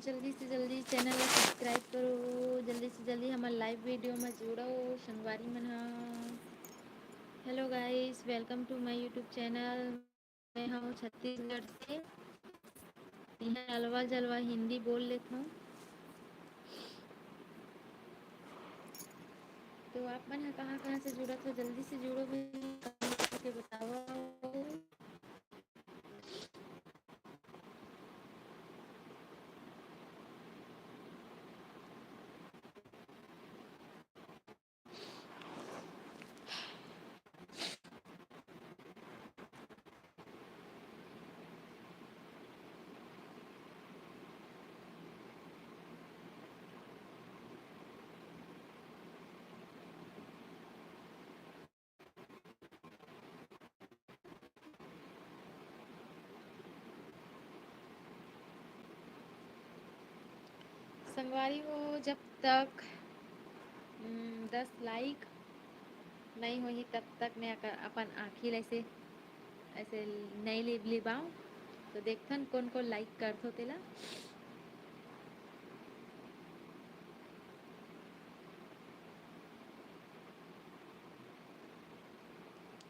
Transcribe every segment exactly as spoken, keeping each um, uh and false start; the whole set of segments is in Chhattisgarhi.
जल्दी से जल्दी channel ला subscribe करो, जल्दी से जल्दी हमर live video में जुड़ो संगवारी मन हा। Hello guys, welcome to my YouTube channel। मैं हूँ छत्तीसगढ़ से, यहाँ अलवा जलवा हिंदी बोल लेता हूँ। तो आप मन ह कहाँ कहाँ से जुड़त हो, जल्दी से जुड़ो भाई, comment करके बताओ। संगवारी हो, जब तक, हम्म, दस like नहीं होही, तब तक मैं अक-, अपन आँखी ल ऐसे, ऐसे नहीं लिब-, लिबाऊँ। तो देखथन कोन कोन like करथो तेला।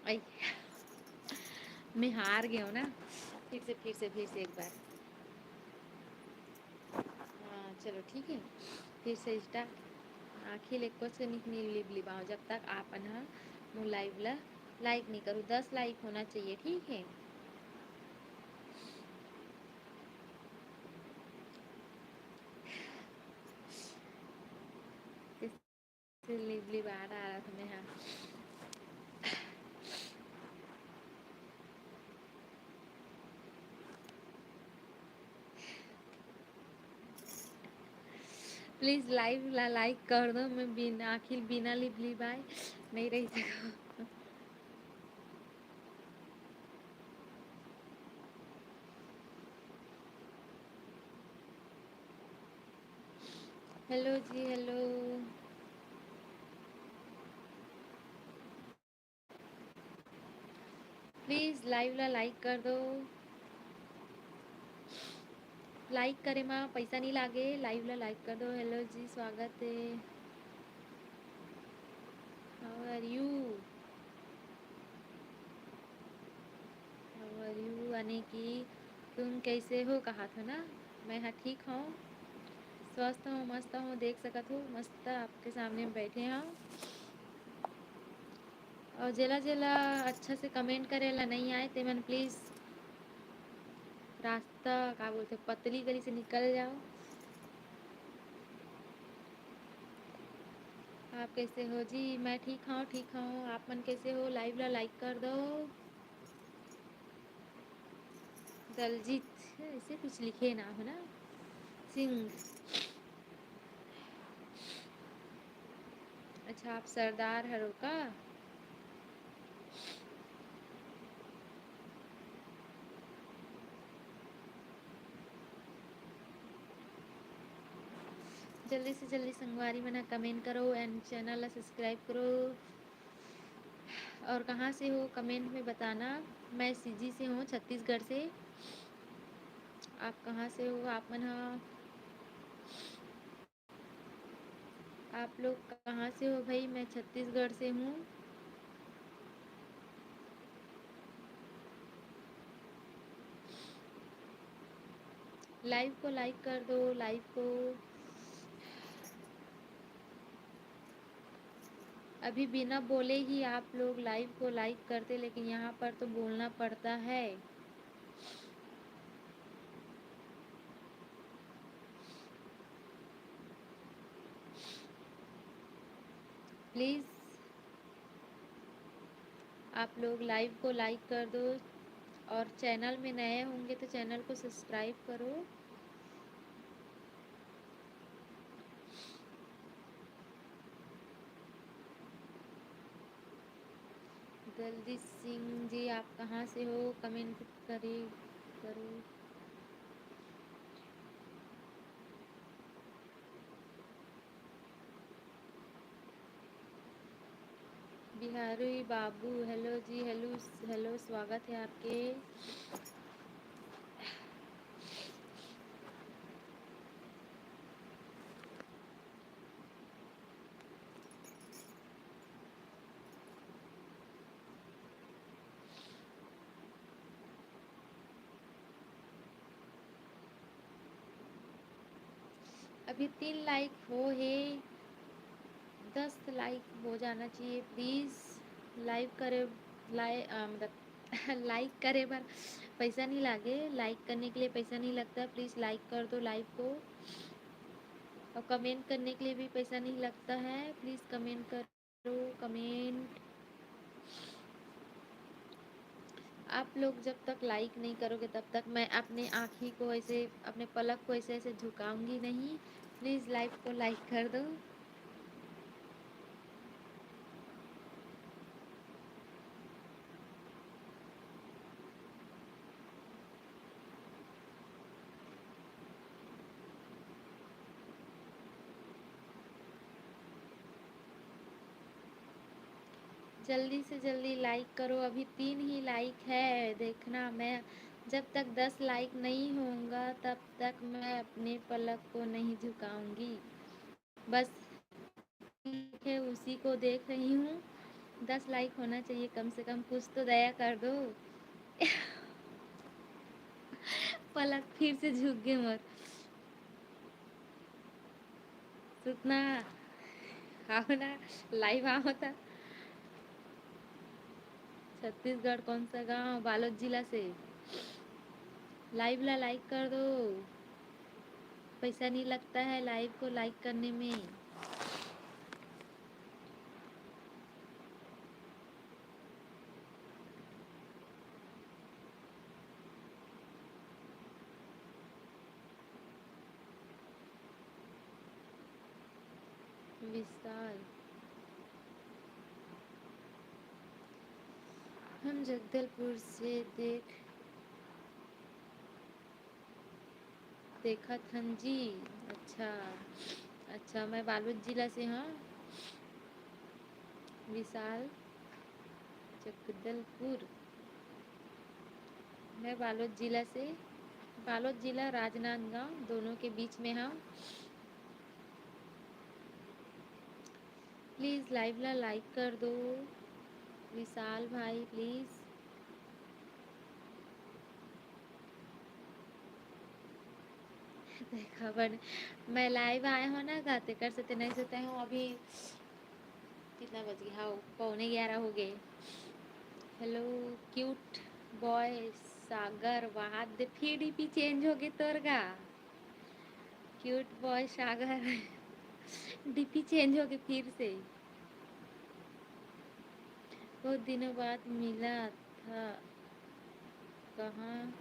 आई, मैं हार गया हूँ ना, फिर से, फिर से, फिर से एक बार। हाँ, चलो ठीक है, फिर से start। आँखी ले कुछ निक नहीं लिब लिबाओ, जब तक आप मन ह मोर live ला like नहीं करो। दस like होना चाहिए, ठीक है। लिबली बार आ रहा था मैं, हाँ। Please live ला like कर दो, मैं बिना, आखिर बिना लिबली बाय नहीं रही सकूँ। Hello ji, hello। Please live ला like कर दो। Like करे मा पैसा नहीं लागे, live ला like कर दो। Hello जी, स्वागत है। How are you? How are you? यानी कि तुम कैसे हो, कहा था ना। मैं हाँ ठीक हूँ, स्वस्थ हूँ, मस्त हूँ, देख सकत हो, मस्त आपके सामने बैठे हूँ। और जेला जेला अच्छा से comment करे ला नहीं आए, ते मन please रास्ता, का बोलते, पतली गली से निकल जाओ। आप कैसे हो जी? मैं ठीक हूँ, ठीक हूँ। आप मन कैसे हो? Live ला like कर दो। दलजीत, ऐसे कुछ लिखे ना हो ना, सिंह। अच्छा, आप सरदार हरो का? जल्दी से जल्दी संगवारी मन comment करो and channel ला subscribe करो। और कहाँ से हो, comment में बताना। मैं सीजी से हूँ, छत्तीसगढ़ से। आप कहाँ से हो? आप मन हा, आप लोग कहाँ से हो भाई? मैं छत्तीसगढ़ से हूँ। Live को like कर दो, live को। अभी बिना बोले ही आप लोग live को like करते, लेकिन यहाँ पर तो बोलना पड़ता है। Please आप लोग live को like कर दो, और channel में नए होंगे तो channel को subscribe करो। दलजीत सिंह जी, आप कहाँ से हो? Comment करे करो। बिहारी बाबू, hello जी, hello, hello, स्वागत है आपके। अभी तीन लाइक हो हे, दस लाइक हो जाना चाहिए प्लीज। लाइव करे, लाइ-, अ, मतलब लाइक करे बर पैसा नहीं लागे, लाइक करने के लिए पैसा नहीं लगता। प्लीज लाइक कर दो लाइव को, और कमेंट करने के लिए भी पैसा नहीं लगता है। प्लीज कमेंट करो, कमेंट। आप लोग जब तक लाइक नहीं करोगे तब तक मैं अपने आँखी को ऐसे, अपने पलक को ऐसे ऐसे झुकाऊंगी नहीं। प्लीज लाइव को लाइक कर दो। जल्दी से जल्दी लाइक करो, अभी तीन ही लाइक है। देखना, मैं जब तक दस लाइक नहीं होगा तब तक मैं अपने पलक को नहीं झुकाऊंगी। बस ठीक है, उसी को देख रही हूँ। दस लाइक होना चाहिए कम से कम, कुछ तो दया कर दो। पलक फिर से झुक गए मोर। सुतना, आओ ना, लाइव आओ था। छत्तीसगढ़ कौन सा गांव? बालोद जिला से। लाइव ला लाइक कर दो, पैसा नहीं लगता है लाइव को लाइक करने में। विशाल, हम जगदलपुर से देख, देखत हन जी। अच्छा, अच्छा, मैं बालोद जिला से हूँ। विशाल, जगदलपुर, मैं बालोद जिला से, बालोद जिला राजनांदगांव दोनों के बीच में हूँ। प्लीज लाइव ला लाइक कर दो विशाल भाई, प्लीज। देखा बन, मैं लाइव आए हो ना गा, तेकर से ते नहीं सोते हो अभी। कितना बज गया? हाँ, पौने ग्यारह हो गए। हेलो क्यूट बॉय सागर, वहाँ दे फिर डीपी चेंज हो गए तोर गा। क्यूट बॉय सागर, डीपी चेंज हो गए फिर से। बहुत दिनों बाद मिला था, कहाँ?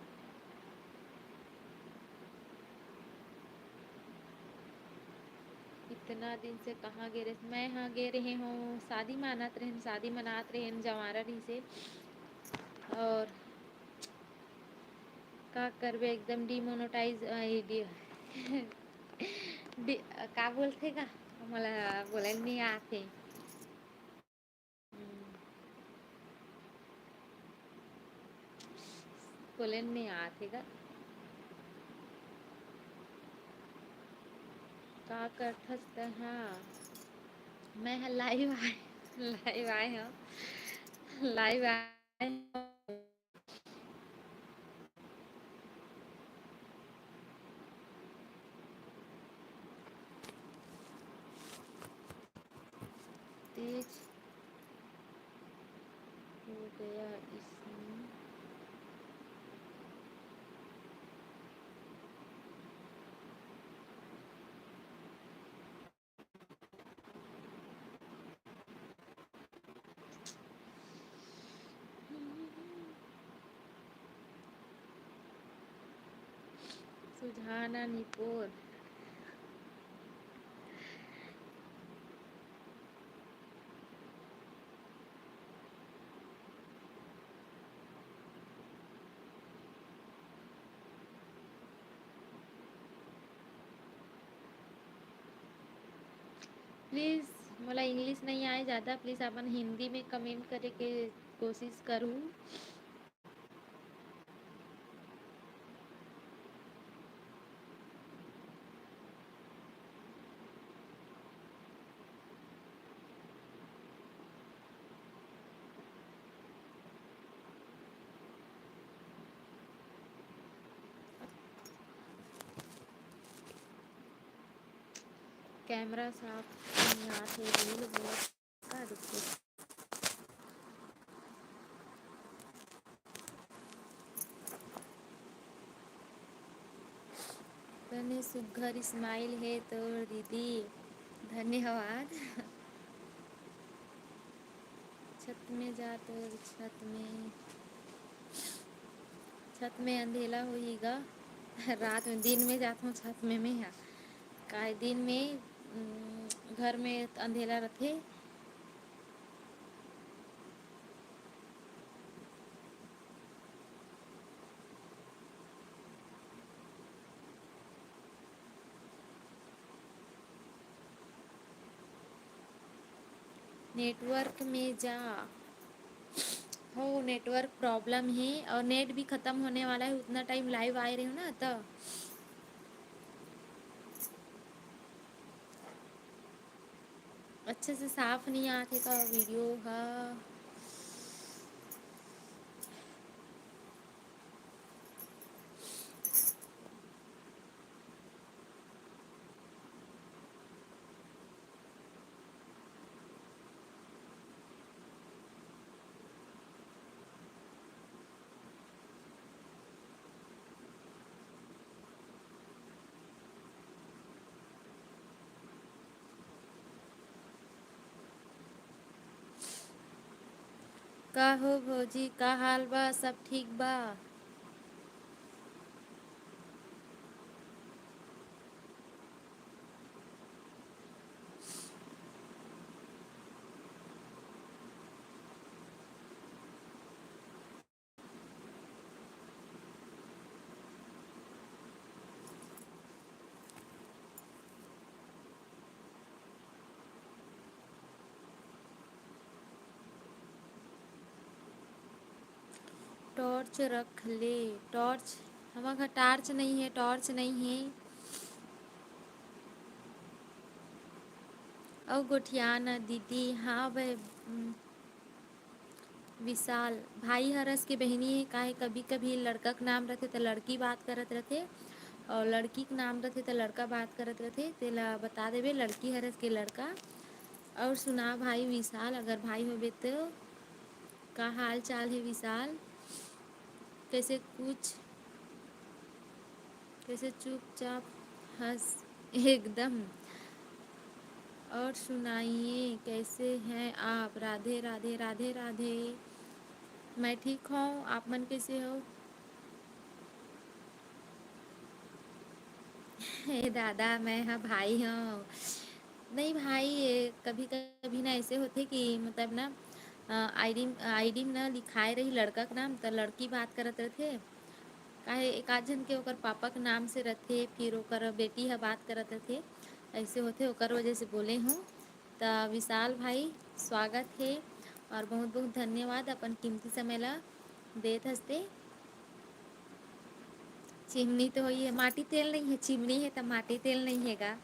इतना दिन से कहाँ गे रहे? मैं हाँ गे रहे हूँ, शादी मनात रहे, शादी मनात रहे, जवारा रही से। और का करबे, एकदम डिमोनेटाइज, अ, डि-, डि-, का बोलथे का? मोला बोले नहीं आथे। हम्म। बोले नहीं आथे का? का करथस त? हाँ, मैं ह लाइव आए, लाइव आए हूँ, लाइव आए। तेज हो गया इसमें। सुझाना निपोर। प्लीज, मोला इंग्लिश नहीं आए ज़्यादा, प्लीज अपन हिंदी में कमेंट करे के कोशिश करूँ। कैमरा साफ नहीं आत हे, reel बोलत का दिखथे। बने सुग्घर smile हे तोर दीदी, धन्यवाद। छत में जा तोर छत में, छत में अंधेला होही गा। रात में, दिन में जात हूँ छत में मैं हा। काय दिन में, उम, घर में अंधेला रथे। Network में जा। हो, network problem हे और net भी खतम होने वाला हे। उतना time live आए रहे हो ना, तो अच्छे से साफ नहीं आत हे का video हा। का हो भौजी, का हाल बा? सब ठीक बा? Torch रख ले, torch। हमर घर torch नहीं हे, torch नहीं हे। अउ गोठिया न दीदी, हाँ बे, उम, विशाल, भाई हरस के बहिनी हे, काहे कभी-कभी लड़का के नाम रथे त लड़की बात करत रथे, और लड़की के नाम रथे त लड़का बात करत रथे, तेला बता देबे, लड़की हरस के लड़का। और सुना भाई विशाल, अगर भाई होबे तो, का हाल चाल हे विशाल? कैसे कुछ, कैसे चुपचाप हंस एकदम। और सुनाइए, कैसे हैं आप? राधे राधे, राधे राधे। मैं ठीक हूँ, आप मन कैसे हो? हे दादा, मैं हा भाई हूँ। नहीं भाई, ये कभी-कभी ना ऐसे होथे कि मतलब ना, अ, आईडी, आईडी में ना लिखाए रही लड़का के नाम, त लड़की बात करत रथे। काहे एक आध झन के ओकर पापा के नाम से रथे, फिर ओकर बेटी ह बात करत रथे, ऐसे होथे, ओकर वजह से बोले हूँ। त विशाल भाई, स्वागत हे और बहुत बहुत धन्यवाद अपन कीमती समय ला देत हस ते। चिमनी तो होई है, माटी तेल नहीं है, चिमनी है त माटी तेल नहीं है गा।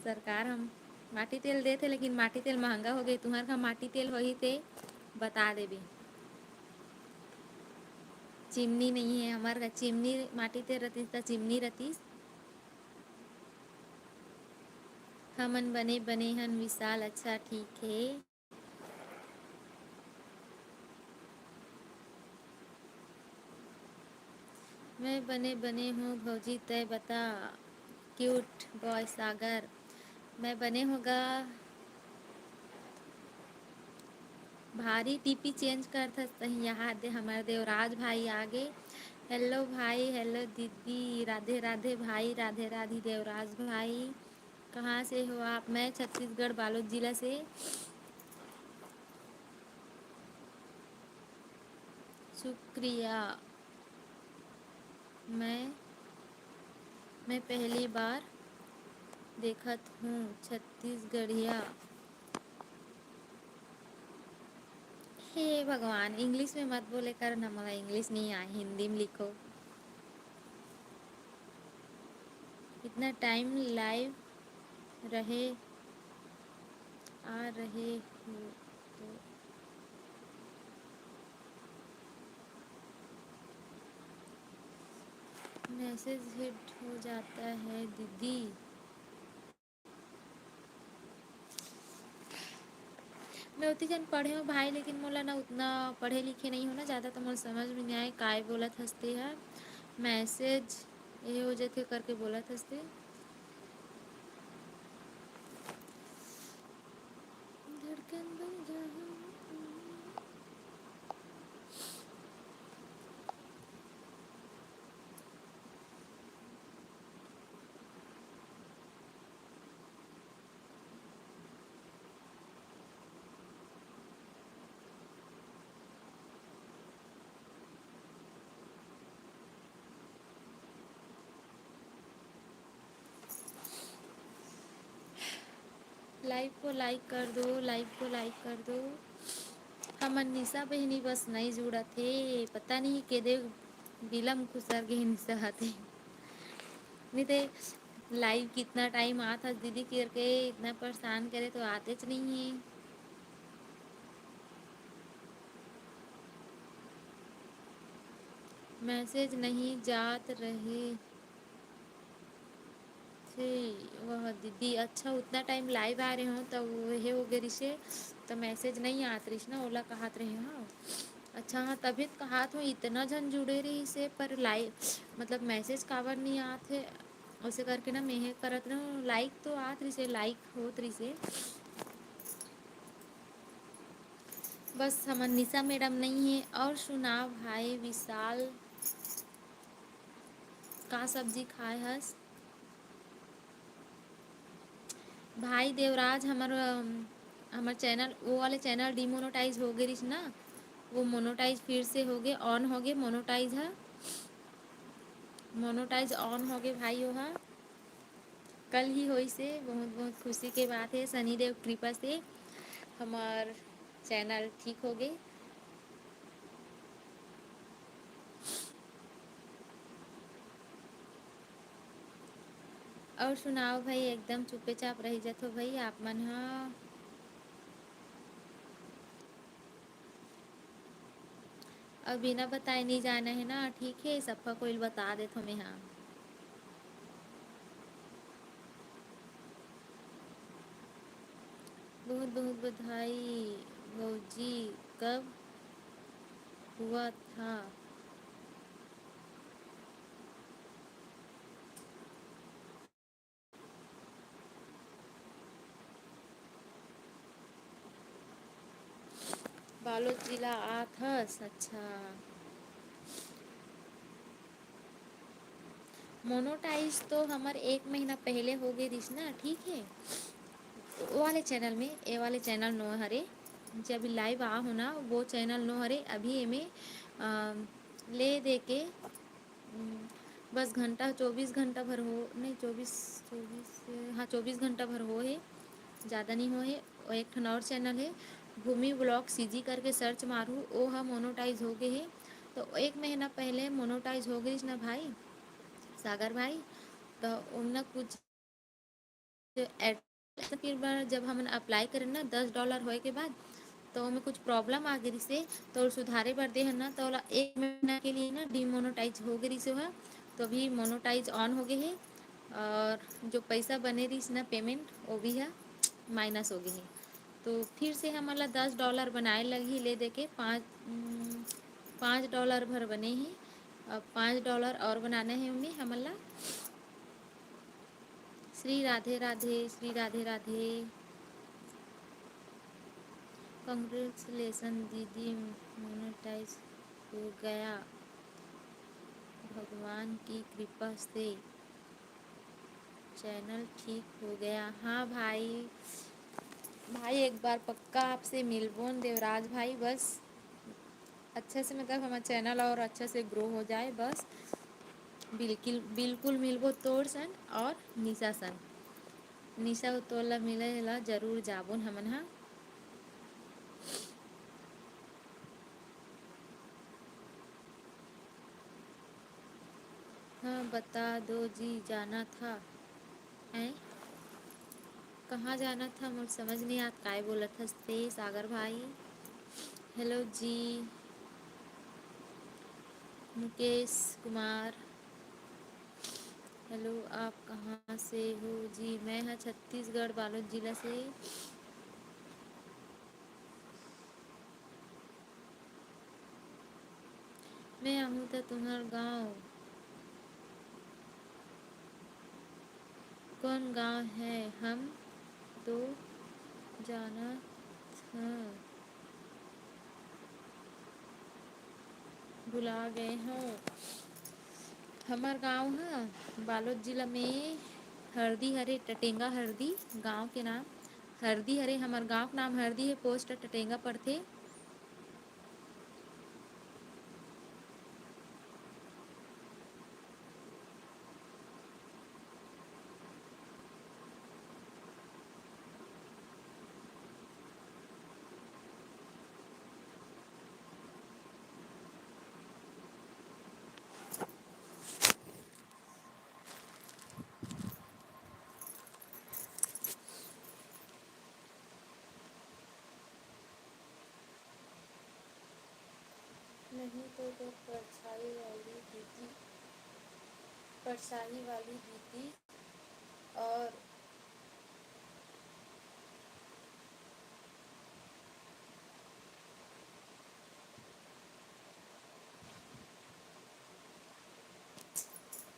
सरकार हम माटी तेल देत हे, लेकिन माटी तेल महंगा हो गए। तुहर का माटी तेल होही ते बता देबे। चिमनी नहीं है हमर का, चिमनी, माटी तेल रतिस त चिमनी रतिस। हमन बने बने हन विशाल, अच्छा ठीक हे। मैं बने बने हूँ भौजी, तय बता। क्यूट बॉय सागर, मैं बने हूँ गा। भारी डीपी चेंज करथस तही, यहाँ दे हमर देवराज भाई आगे। हेलो भाई, हेलो दीदी, राधे राधे भाई, राधे राधे देवराज भाई। कहाँ से हो आप? मैं छत्तीसगढ़ बालोद जिला से। शुक्रिया। मैं, मैं पहली बार देखत हूँ छत्तीसगढ़िया। हे भगवान, इंग्लिश में मत बोले कर ना, मोला इंग्लिश नहीं आए, हिंदी में लिखो। इतना टाइम लाइव रहे, आ रहे हो तो मैसेज हिट हो जाता है दीदी। ओती जन पढ़े हो भाई, लेकिन मोला ना उतना पढ़े लिखे नहीं हो ना ज़्यादा, तो मोला समझ में नहीं आए काय बोलत हस ते ह। मैसेज ये हो जथे करके बोलत हस ते। धड़कन बन रहा हूँ। लाइव को लाइक कर दो, लाइव को लाइक कर दो। हमर निशा बहिनी बस नई जुड़त हे, पता नहीं के दे बिलम खुसर गे निशा हाथे। नहीं ते लाइव कितना टाइम आत हस दीदी करके इतना परेशान करे तो आतेच नहीं है। मैसेज नहीं जात रहे थे। वह दीदी, अच्छा, उतना टाइम लाइव आ रहे हो तो वो हे हो गे रिसे, तो मैसेज नहीं आत रहिस ना, ओला कहात रहे हो। अच्छा हाँ, तभी तो कहात हो, इतना झन जुड़े रहिसे, पर लाइव मतलब मैसेज काबर नहीं आत हे, उसे करके ना मैं हे करत रहूँ। लाइक तो आत रहिसे, लाइक होत रहिसे। बस हमर निशा मैडम नहीं है। और सुनाव भाई विशाल, का सब्जी खाए हस? भाई देवराज, हमर, अम, हमर चैनल, वो वाले चैनल डिमोनेटाइज हो गे रिस ना, वो मोनेटाइज फिर से हो गे, ऑन हो गे मोनेटाइज ह, मोनेटाइज ऑन हो गे भाई, वो ह कल ही होइस हे। बहुत बहुत खुशी के बात है, शनिदेव कृपा से हमर चैनल ठीक हो गे। और सुनाओ भाई, एकदम चुप्पे चाप रह जथो भाई आप मन ह। और बिना बताए नहीं जाना है ना, ठीक है, सबका कोई बता देथो मैं। हाँ, बहुत बहुत बधाई भौजी, कब हुआ था? बालोद जिला आत हस? अच्छा, मोनोटाइज तो हमर एक महीना पहले हो गए रिस ना, ठीक है। वो वाले चैनल में, ए वाले चैनल नो हरे, जे अभी लाइव आ हो ना, वो चैनल नो हरे। अभी एमे, अ, ले दे के, उम, बस घंटा, चौबीस घंटा भर हो, नहीं, चौबीस, चौबीस, हाँ, चौबीस घंटा भर हो हे, ज़्यादा नहीं हो हे। और एक ठन और चैनल हे, भूमि व्लॉग सीजी करके सर्च मारू, ओ ह मोनोटाइज हो गए हे। तो एक महीना पहले मोनोटाइज हो गई ना भाई, सागर भाई, तो ओमन कुछ एड, तो फिर बार जब हमन अप्लाई करेन ना दस डॉलर होए के बाद, तो ओमे कुछ प्रॉब्लम आ गई से, तो सुधारे बर दे हन ना, तो ओला एक महीना के लिए ना डिमोनेटाइज हो गई से ओहा। तो अभी मोनेटाइज ऑन हो गए हे, और जो पैसा बने रहिस ना पेमेंट, वो भी है माइनस हो गए हे। तो फिर से हमन ला दस डॉलर बनाए लगही, ले दे के पाँच, उम, पाँच डॉलर भर बने ही। अब पाँच डॉलर और बनाना है ओमे हमन ला। श्री राधे राधे, श्री राधे राधे। कांग्रेचुलेशन दीदी, मोनेटाइज हो गया भगवान की कृपा से, चैनल ठीक हो गया। हाँ भाई, भाई एक बार पक्का आपसे मिलबोन देवराज भाई, बस अच्छा से, मतलब, हमर चैनल और अच्छा से ग्रो हो जाए, बस। बिल्कुल, बिल्कुल मिलबो तोर सन और निशा सन। निशा, तोला मिले ला जरूर जाबोन हमन हा। हाँ, बता दो जी, जाना था। हैं? कहाँ जाना था? मोर समझ नहीं आत, काय बोलत हस ते, सागर भाई। हेलो जी, मुकेश कुमार। हेलो, आप कहाँ से हो जी? मैं हा छत्तीसगढ़, बालोद जिला से। मैं आहूँ त तुंहर गाँव। कौन गाँव है? हम तो जानत हन, भुला गए हव। हमर गाँव ह बालोद जिला में हरदी हरे, टटेंगा हरदी गाँव के नाम हरदी हरे। हमर गाँव के नाम हरदी हे, पोस्ट टटेंगा पड़थे। नहीं तो तोर परछाई वाली दीदी, परछाई वाली दीदी और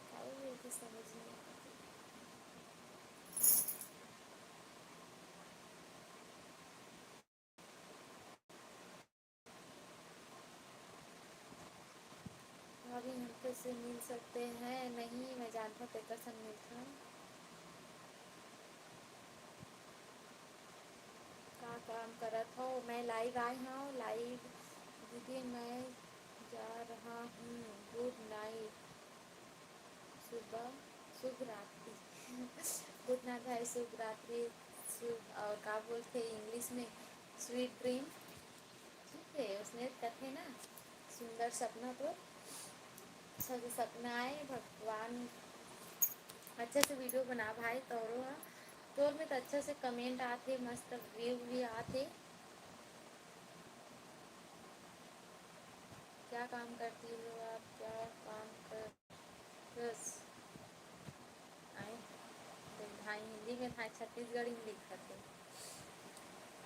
का बोलथे समझ नहीं आते। भाभी, हमको से मिल सकते हैं? नहीं, मैं जानता हूँ, तेकर संग मिलता हूँ। का काम करत हो? मैं लाइव आए हूँ, लाइव। दीदी, मैं जा रहा हूँ। गुड नाइट, सुबह, शुभ रात्रि। गुड नाइट भाई, शुभ रात्रि, शुभ, और का बोलते इंग्लिश में, स्वीट ड्रीम। ठीक है, उसने कथे ना, सुंदर सपना तो, अच्छा से सपना आए, भगवान अच्छा से वीडियो बना भाई। तोरो ह, तोर में तो अच्छा से कमेंट आथे, मस्त व्यू भी आथे। क्या काम करती हो आप? क्या काम कर, बस आए तो भाई हिंदी में, भाई छत्तीसगढ़ी में लिखत हे।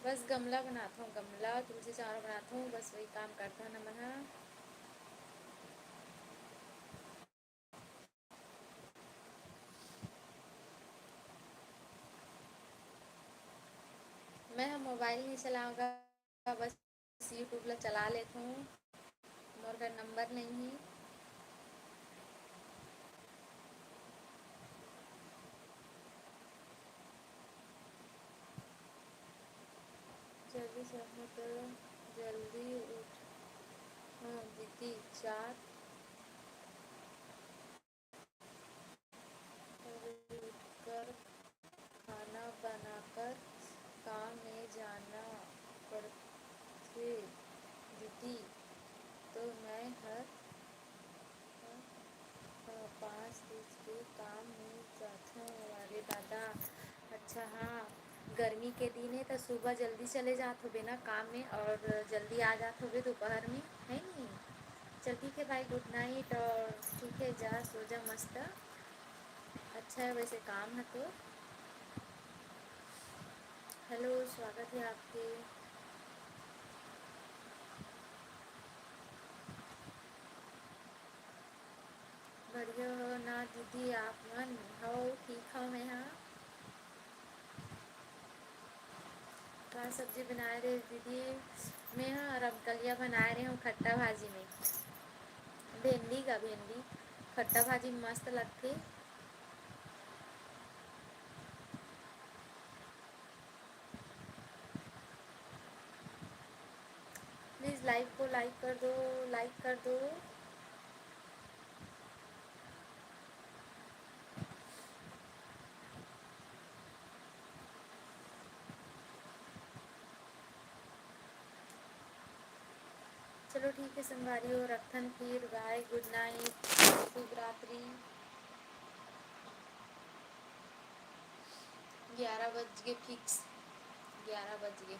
बस गमला बनात हूँ, गमला तुलसी चौरा बनात हूँ, बस वही काम करत हन हमन ह। मैं ह मोबाइल नहीं चलाऊंगा, बस YouTube ला चला लेत हूँ, मोर कर नंबर नहीं है। जल्दी से उठ, जल्दी उठ, हाँ दीदी, चार उठकर खाना बनाकर काम में जाना पड़थे दीदी, तो मैं हर पाँच तीस के काम में जाथों। अरे दादा, अच्छा हाँ, गर्मी के दिन है तो सुबह जल्दी चले जात होबे ना काम में और जल्दी आ जात होबे दोपहर में, है नी? चल ठीक है भाई, गुड नाइट। और ठीक है, जा सो जा मस्त। अच्छा है वैसे काम है तो। हेलो, स्वागत है आपके। बढ़िया हो ना दीदी, आप मन हो? ठीक हो मैं हाँ। का सब्जी बनाए रहे दीदी? मैं ह रमकलिया बनाए रहे हूँ खट्टा भाजी में। भेंडी का, भेंडी खट्टा भाजी में मस्त लगथे। प्लीज लाइव को लाइक कर दो, लाइक कर दो। चलो ठीक है संगवारी हो, रखथन फिर, बाय, गुड नाइट, शुभ रात्रि। ग्यारह बज गए फिक्स, ग्यारह बज गए।